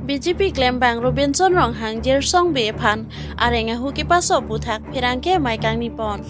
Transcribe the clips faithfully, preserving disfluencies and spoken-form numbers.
B J P klembang Robinson Ronghang Jirsong Bey aphan areng ahu kepaso aputhak pherangke amei kangni pon.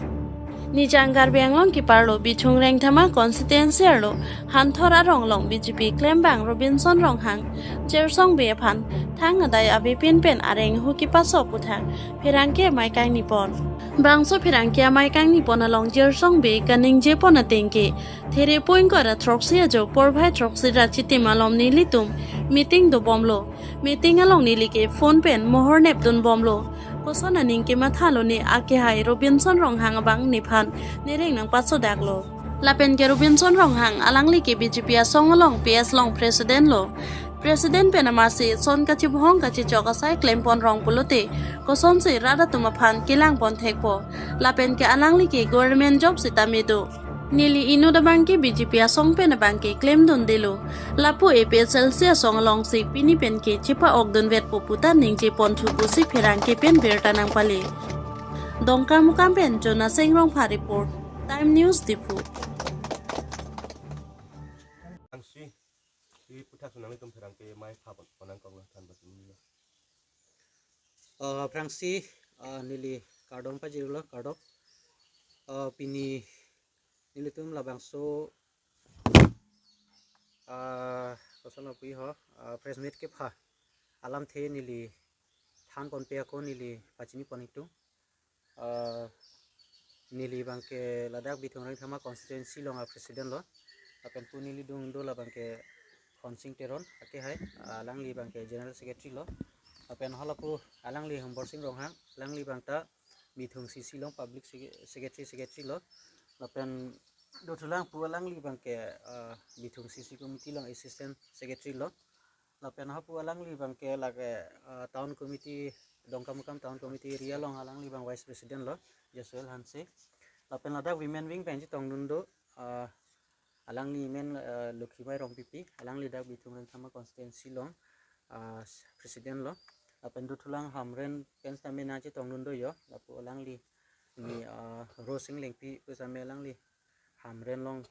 Nijang Karbi Anglong keparlo Bithung Rengthama constituency arlo Hanthor arong along B J P klembang Robinson Ronghang Jirsong Bey aphan thang adai avepin pen areng ahu kepaso aputhak pherangke amei kangni pon. Bangso pherangke amei kangni pon along Jirsong Bey kaningje pon ateng ke, there pu ingkoi ra throksi ajo porphai throksi ra chitim alom nelitum meeting dobomlo. Meeting along neli ke phone pen mohor nepdun bomlo. Koson aning kematha lo ne akehai Robinson Ronghang abang nephan nereng nangpasodak lo. Lapen ke Robinson Ronghang alangli ke B J P asong along P S along president lo. President pen amatsi son kachibhong kachechok asai klem pon rong pulote, kosonsi rat atum aphan kelang pon thekpo. Lapen ke alangli ke government job sitame do. Neli inut abang ke B J P asong pen abang ke klemdun delo. Lapu A P H L C asong alongsi pini pen ke chepa-okdun vetpo puta ningje ponthu pusi pherangke pen birta nangpale. Dongkamukam pen Jonasing Rongphar report, Time News Diphu. Angsi, di puthak sunang itum pherangke amei pha pon, pon nangkok lo than basi nilo. Eh, aphrangsi, eh, neli kardom pajirlo, kardom. Eh, pini nelitum labangso, eh, koson api ho, eh, press meet kepha alamthe neli than ponpe ako neli pachini pon itum. Eh, neli abang ke ladak Bithung Rengthama constituency along a-president lo. Lapen pu neli dung do labang ke Khonsing Teron, akehai, alangli abang ke general secretary lo. Lapen halapu alangli Humborsing Ronghang, alangli abang ta Bithung C C along public sec-, secretary, secretary lo. Lapen dothulang pu alangli abang ke, eh, Bithung C C committee along assistant secretary lo. Lapen hapu alangli abang ke lake, eh, town committee, Dongkamukam town committee area along alangli abang vice president lo, Josuel Hanse. Lapen ladak women wing pen chetongdun do, eh, alangli amen, eh, Lokhimai Rongpipi, alangli dak Bithung Rengthama constituency along, eh, president lo. Lapen dothulang Hamren pen sitame nangchetongdun do yo, lapu alangli ni, eh, Rosing Lengpi pu sitame alangli Hamren along,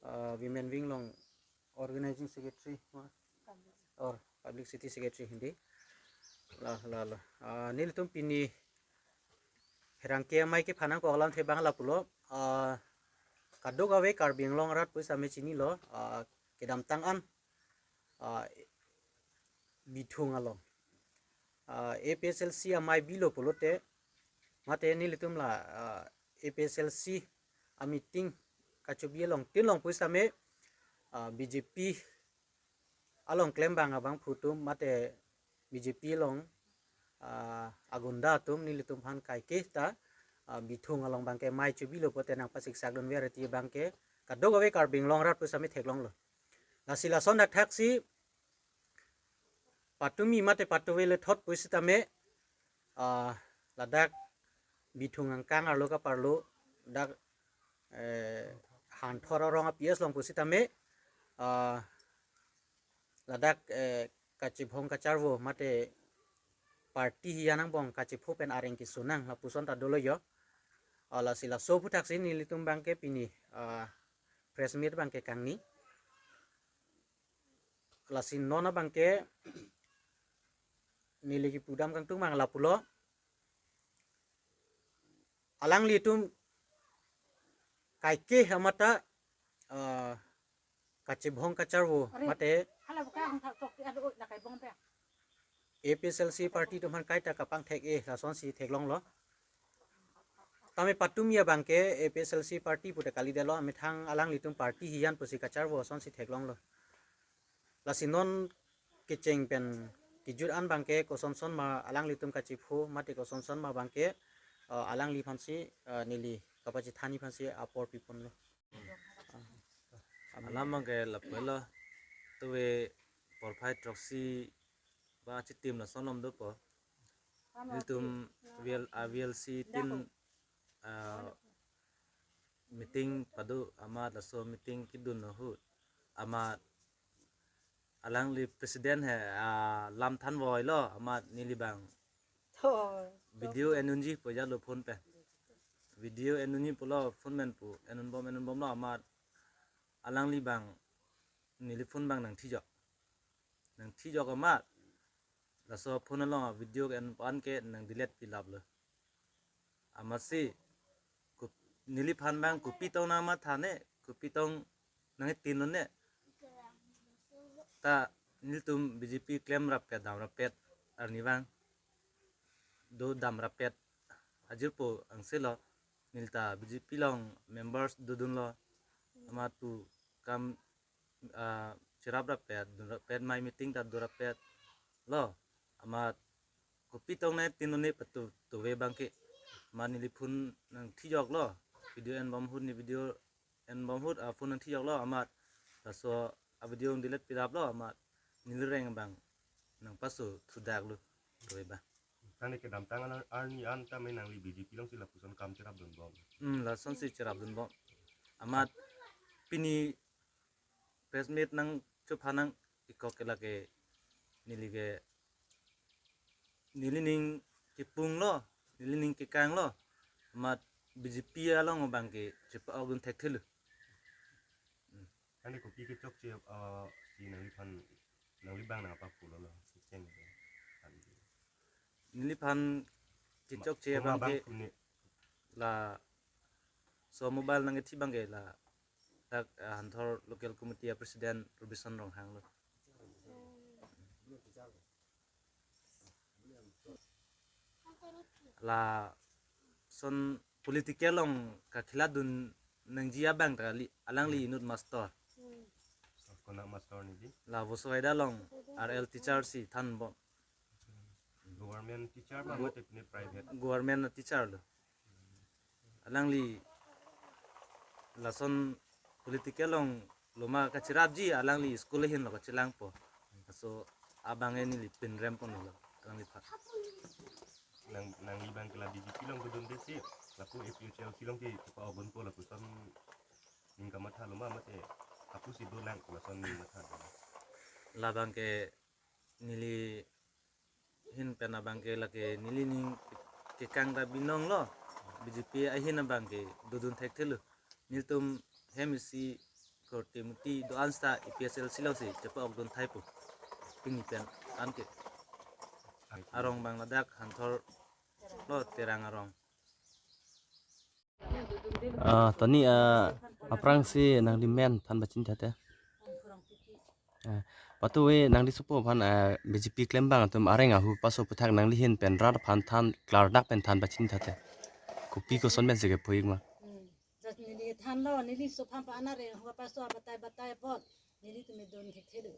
eh, women wing along organizing secretary, ma? Or publicity secretary hindi. La, la, la. Ah, nelitum pini pherangke amei kepha nangkok alamthe abang lapulo. Ah, kadokave Karbi Anglong arat pu sitame chinilo. Ah, kedamtang an, ah, Bithung along, ah, A P H L C amei bilo pulote, mate nelitum la, ah, A P H L C a-meeting kachobi along tin along pu sitame, ah, B J P along klembang abangphu atum mate B J P along, ah, agunda atum nelitum aphan kaike ta, ah, Bithung along abang ke amei chobilo pulote nangpasiksakdun ver ti abang ke kadokave Karbi Anglong arat pu sitame theklonglo. Lasi lason thakthak si patumi mate patuve le thot pu sitame, ah, ladak Bithung angkang arlo kaparlo dak, eh, Hanthor arong a-P S along pu sitame, ah, ladak, eh, kachibhong kacharvo mate party hian angbong kachipho pen areng keso nang lapuson ta dolo yo. Ah, lasi laso aphuthaksi nelitum abang ke pini, ah, press meet abang ke kangni. Lasi non abang ke neli kipudam kangtung abang lapulo. Alanglitum kaike amat ta, ah, kachibhong kacharvo mate A P H L C party atum aphan kaita kapangthek-e lasonsi theklonglo. Tame patumi abang ke A P H L C party pute kalidetlo, amethang alanglitum party hian pusi kacharvo asonsi theklonglo. Lasi non kecheng pen kejut an abang ke kosonson ma alanglitum kachipho mate kosonson ma abang ke, eh, alangliphansi, eh, neli kapachethani aphansi apor piponlo. Alam abang ke lapulo, tuve porphai throksi ba chitim lason alom dopo. Nelitum V L, ah, V L C tin, ah, meeting pado amat laso meeting kedun ahut amat alangli president he, ah, lam thanvoilo amat neli abang video enunji pu jalo phone pen. Video enunji pulo phone pen pu enunbom enunbomlo amat alangli abang neli phone abang nangthijok. Nangthijok amat laso phone along a video ke en pan ke nang delete pilap lo. Amatsi, kup-, neliphan abang kopi tong nangmatha ne, kopi tong nangtin ne. Ta nelitum B J P klemrap ke damrap pet arnivang. Do damrap pet ajirpo angse lo. Nelita B J P along members dodunlo. Amat pu kam, ah, cheraprap pet, dunrap pet, mai meeting ta dorap pet lo. Amat kopi tong nangtin ne patu tuve abang ke. Amat neli phone nangthijok lo. Video enbom ahut ne video enbom ahut a phone nangthijok lo amat. Laso a video delete pilap lo amat. Neli reng abang nangpaso thudak lo. Tuve abang. Tangte kedamtang an arni an tame nangli B J P alongsi lapuson kam cherapdunbom. Hmm, lasonsi cherapdunbom. Amat pini press meet nangchopha nang-ikkok ke lake neli ke neli ning kipung lo, neli ning kekang lo. Amat B J P along abang ke chepa-okdun thekthelo. Tangte kopi kechokche, eh, si nangliphan, nangli abang nangpapulo lo, kecheng ke. Neliphan kechokche abang ke laso mobile nangkethi abang ke la dak, ah, Hanthor Local Committee a President Robison Ronghang lo. Lason political along kakhela dun nangji abang ta kali, alangli inut master. Kona master neli? La Vosoida along R L teacher si thanbom. Government teacher ba mate pine private? Government teacher lo. Alangli lason political along loma kacherapji alangli school ahin lo kachelangpo. So abang neli pinrem ponlo alangliphan. Nang, nangli abang ke la B J P along dodunde si, lapu A P H L C along ke chepa-okdunpo lapuson ning kamatha loma mate lapusi dolang lason ning matha. Labang ke neli ahin pen abang ke lake neli ning kekang ta binong lo, B J P ahin abang ke dodun thekthelo. Nelitum hem isi korte muti do-an seta A P H L C alongsi chepa-okdun thaipo. Pini pen anke arong abang ladak Hanthor lo, Terang arong. Ah, toni, ah, aphrangsi nangli men than pachini thate. Ah, patuve nangli sopo aphan, ah, B J P klem abang atum areng ahu paso aputhak nangli ahin pen rat aphan than klardak pen than pachini thate. Kopi koson pensi kepu-ik ma? Hmm. Just neli thanlo, neli sopo aphan pa-an areng ahu paso abatai batai apot nelitum dun thekthelo.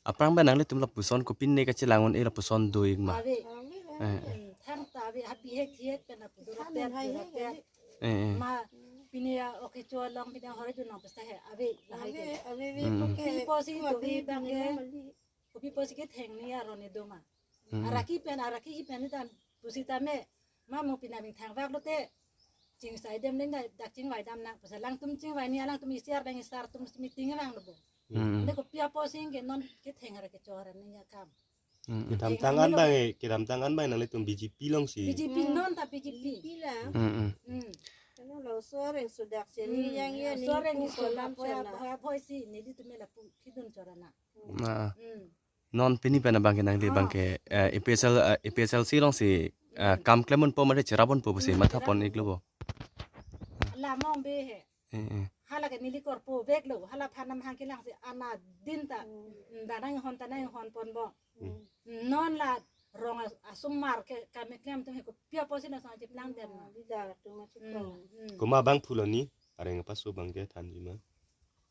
Aphrang pen nanglitum lapuson kopine kachelang un-e lapuson do-ik ma? Ave. Eh, eh. Hmm, thangta ave, ha bihek hek pen lapu dorap pet, dorap pet. Eh, eh. Ma pine ya oke cho along pine hore junong pesta he, ave, lahai ke. Ave, ave, hmm, oke. Kopi apotsi dovi abang ke, kopi apotsi ketheng ni aron ne do ma? Hmm. Araki pen, araki pen ni than pusitame, ma mo pine abang thangvak lote, chingsaidam nang dak, dak chingvaidam nang, pusi alangtum chingvai ni, alangtum isi ar abang isi ar atum meeting vanglo bo. Hmm. Ne kopi apotsi ke non ketheng araki cho aron ni akam. Hmm. Kedamtang an abang, kedamtang an abang nanglitum B J P alongsi. B J P, hmm, non ta B J P. B J P la. Hmm, hmm. Hmm. Ano lo soreng sudak seni, hmm, yang ya ni soreng ni sudak chona. Aphoisi nelitum lapu kidun chorana. Na. Hmm. Non pini pen abang ke nangli abang ke, eh, A P H L, eh, A P H L C alongsi, eh, kam klem unpo mate cherap unpo pusi matha pon-iklo bo? La mong be he. Eh, eh. Hala ke neli korpo veklo, hala aphan namhang kelangsi ana din ta, hmm, mm, da nanghon ta nanghon ponbom. Hmm. Non la rong as-, asomar ke kami klem atum he kopi apotsi na sang chip lang dem na. Hmm, leader atum atum. Hmm, hmm. Komat abang pulo ni, areng apaso abang ke thanji ma?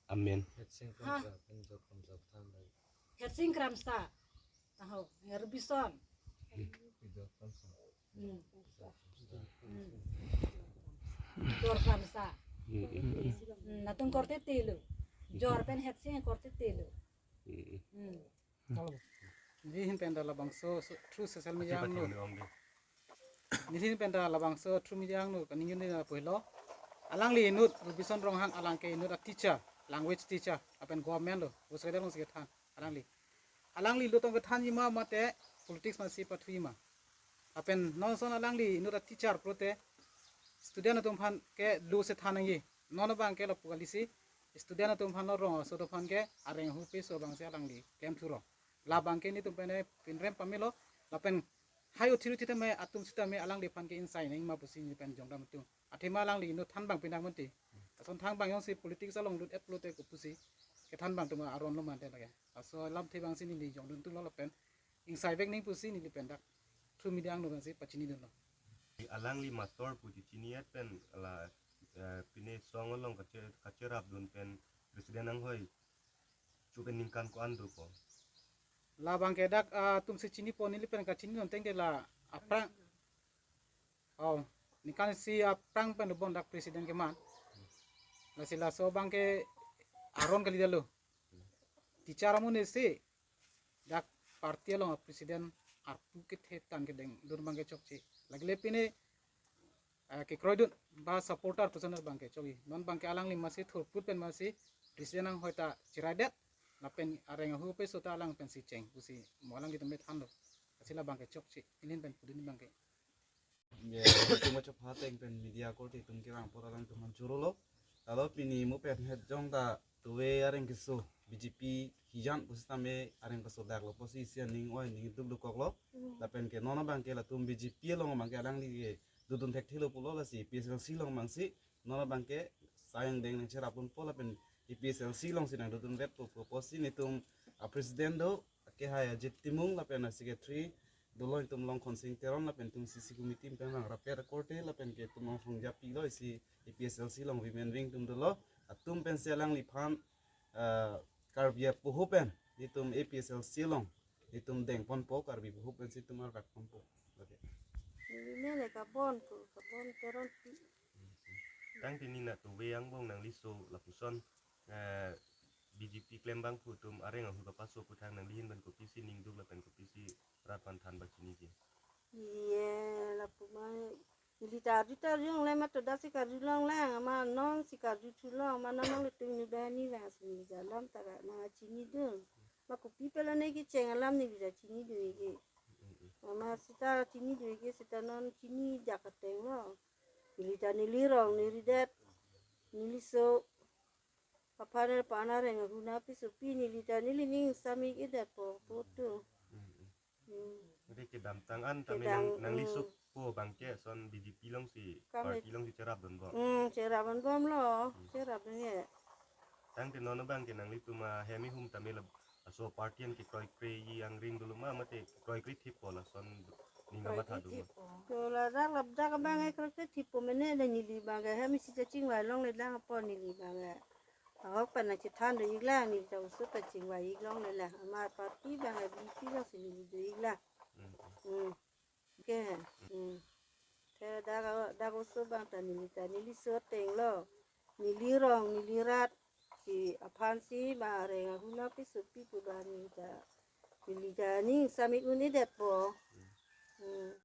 Amen. Hersing Kramsa, Pinjok Kramsa, Than Bai. Hersing Kramsa. Taho, Robison. Pinjok Kramsa. Hmm. Hmm. Jor Kramsa. Hmm. Hmm, latum korte telo. Jor pen Hersing korte telo. Hmm. Hmm. Neli ahin pen ta labangso, so, through social media angno. Neli ahin pen ta labangso through media angno kaningje neli na pulo. Alangli inut Robison Ronghang, alang ke inut a teacher, language teacher, lapen government lo, Vosoida alongsi kethan, alangli. Alangli lo tong kethanji ma mate politics masi pathuji ma? Lapen non ason alangli inut a teacher pulote student atum aphan ke lo si than nangji. Non abang ke lapu kalisi student atum aphan lo, rong aso atum aphan ke areng ahu peso abangsi alangli klem thuro. Labang ke netum pen pinrem pamelo, lapen hai uthir uthir tame atum sitame alangliphan ke ingsai nangma pusi neli pen jongdam atum. Athema alangli inut thanbang pinang mati. Ason thanbang jongsi politics along lut et lote ko pusi kethanbang atum aron lo mante lake. Laso alamthe abangsi neli jongdun atum lo lapen ingsai vek nang pusi neli pen dak through media angno abangsi pachinidunlo. Alangli master pu chechini et pen la, eh, pine song along kache-, kacherapdun pen president anghoi chu pen ningkan ko-an dopo. Labang ke dak, ah, atumsi chinipo, neli pen kachinidun ateng ke la aphrang. Oh, ningkan isi aphrang pen dobom dak president keman. Lasi laso abang ke aron kali detlo. Teacher amonit si dak party along a-president arpu kethe tang kedengdun abang ke chokche. Lagile pine, eh, kekroidun ba supporter personal abang ke chokche. Non abang ke alangli masi thurput pen masi president anghoi ta chiraidet. Lapen areng ahu apeso ta alang pensi cheng pusi mo alanglitum me thanlo. Lasi labang ke chokche. Neli pen pudun abang ke. Ye, itum achapha ateng pen media korte itum kevang apot alangtum aphan chorolo. Lalo pini mo pen het jong ta tuve areng keso B J P hijan pusitame areng keso daklo pusi isi aning oi ning dukduk koklo. Lapen ke non abang ke latum B J P along abang ke alangli ke dodun thekthelo pulo, lasi A P H L C along abangsi non abang ke sai angdeng nangcherapdunpo lapen A P H L C alongsi nangdodunvetpo pu pusi netum a-president do, akehai Ajit Timung lapen a-secretary dolo itum Longkhonsing Teron lapen itum C C committee pen rangrap-et akorte lapen ke itum Longkhong Japi lo, isi A P H L C along women wing atum dolo, atum pensi alangliphan, eh, Karbi apoho pen itum A P H L C along itum dengponpo, Karbi apoho pensi itum arvekponpo. Okay. Neli mene Kabon pu, Kabon Teronpi. Tangte nina tuve angbong nangliso lapuson, eh, B J P klembang pu atum areng ahu kapaso aputhak nangli ahin pen kopisi ningduk lapen kopisi rat aphan than pachiniji? Ye, lapu ma neli ta arju ta arjulongle, ma toda si karjulongle, ma non si karju thulong, ma non nanglitum ni bani vang si neli alam ta nangchinidun. Ma kopi pelo ne kecheng alam neli ta chinidunji. Ma seta chinidunji, seta non chinijak atenglo. Neli ta neli rong, neli det, neli so. Aphan er aphan areng ahu nangpisopi, neli ta neli ning sami kedetpo putu. Hmm. Jadi kedamtang an tame kedang, nang, nangliso, hmm, po abang ke ason B J P alongsi, kam party alongsi cherapdunbom. Hmm, cherapdunbomlo, hmm, cherapdun ye. Tangte non abang ke nanglitum ahem ihum tame la, laso party an kekroikreji angring dolo ma, mate kroikre thippo, lason ning kroikre mathadun ma? Thippo. To ladak ladak abang ke kroikre thippo mene, neli abang ke hem isi ta chingvai longle lang apot neli abang ke. Ahok pen nangchethan do-iklang, neli ta oso pen chingvai-ik longlelang. Amat party abang ke B J P alongsi neli do-iklang. Hmm. Hmm. Ke. Hmm. Te dak, dak oso abang ta neli ta neli so atenglo. Neli rong, neli rat si aphansi ba areng ahu nangpisopi pu ba neli ta, neli ta ning sami un-edetpo. Hmm.